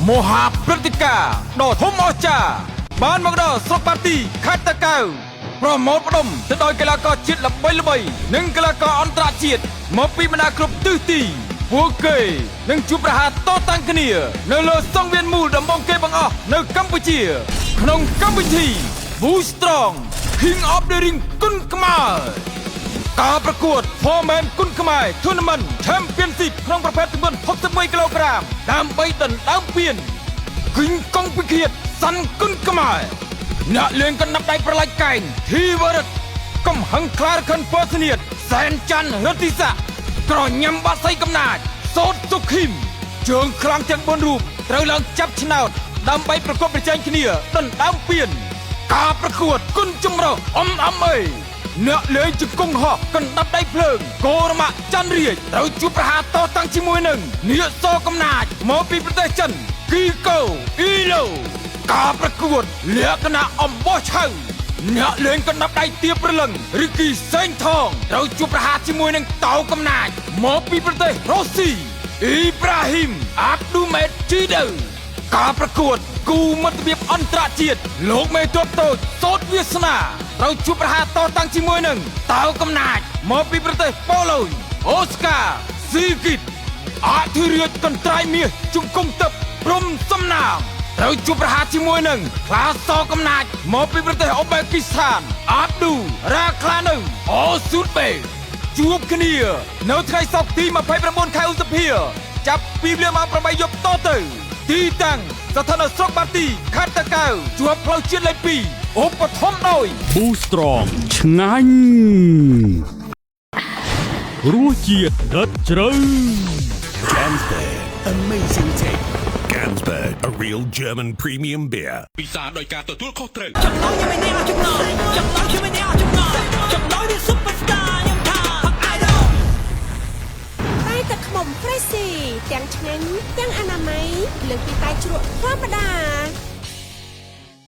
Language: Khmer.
មហាព្រឹត្តិការណ៍ដ៏ធំអស្ចារ្យបានមកដល់ស្រុកបាទីខេត្តតាកែវប្រមូលផ្ដុំទៅដោយកីឡាករជាតិល្បីៗនិងកីឡាករអន្តរជាតិមកពីបណ្ដាគ្រប់ទិសទីពួកគេនឹងជួបប្រហារតតាំងគ្នា នៅលើសង្វៀនមូលដំបូងគេបង្អស់នៅកម្ពុជា ក្នុងកម្មវិធី Boost Strong King of the Ring គុនខ្មែរ ការប្រកួត Foreman គុនខ្មែរ Tournament Championship ក្នុងប្រភេទទម្ងន់61គីឡូក្រាមដើម្បីដណ្ដើមពានគិញកងពិឃាតសាន់គុនខ្មែរអ្នកលេងកណ្ដាប់ដៃប្រឡាច់កែងធីវរិទ្ធកំហឹងខ្លារខិនពស្នៀតសែនច័ន្ទរិទ្ធិស័កក្រញ៉ាំបាក់សីកំណាចសោតសុខីមជើងខ្លាំងទាំង4រូបត្រូវឡើងចាប់ឆ្នោតដើម្បីប្រកបប្រជែងគ្នាដណ្ដើមពាន ការប្រកួតគុណចម្រុះអមអមអីអ្នកលេងជង្គង់ហោះកណ្ដាប់ដៃភ្លើងកោរមៈច័ន្ទរាជត្រូវជួបប្រហារតតាំងជាមួយនឹងនាគសកំណាចមកពីប្រទេសចិនគីកូអ៊ីឡូការប្រកួតលក្ខណៈអំបោះឆៅអ្នកលេងកណ្ដាប់ដៃទៀបព្រលឹងឬគីសេងថងត្រូវជួបប្រហារជាមួយនឹងតោកំណាចមកពីប្រទេសរុស្ស៊ីអ៊ីប្រាហ៊ីមអាប់ឌូមេតជីដូ ការប្រកួតគូមិត្តភាពអន្តរជាតិលោកមេទ័ពតូចសោតវាសនាត្រូវជួបប្រហារតតាំងជាមួយនឹងតៅកំណាចមកពីប្រទេសប៉ូឡូញអូស្កាស៊ីគីតអធិរាជកន្ត្រៃមាសជង្គង់ទឹកព្រំសំណាងត្រូវជួបប្រហារជាមួយនឹងខ្លាសកំណាចមកពីប្រទេសអូបេគីស្ថានអាប់ឌូរ៉ាក្លានៅអូស៊ូតបេជួបគ្នានៅថ្ងៃសុក្រទី29ខែឧសភាចាប់ពីវេលាម៉ោង8យប់តទៅ ទីតាំងស្ថិតនៅស្រុកបាទីខេត្តតាកែវជាប់ផ្លូវជាតិលេខ2ឧបត្ថម្ភដោយ Boost Strong ឆ្ងាញ់រសជាតិដិតជ្រៅ Ganzberg. Amazing taste. Ganzberg, a real German premium beer. ពិសាដោយការទទួលខុសត្រូវ ចំណងខ្ញុំមិនអ្នកចំណងចំណងខ្ញុំមិនអ្នកចំណងចំណងនេះ superstar ខ្ញុំថា idol តែទឹកខ្មុំ Freshy ទាំងឆ្ងាញ់ទាំងអនាម័យលើសពីតែជ្រក់ធម្មតា។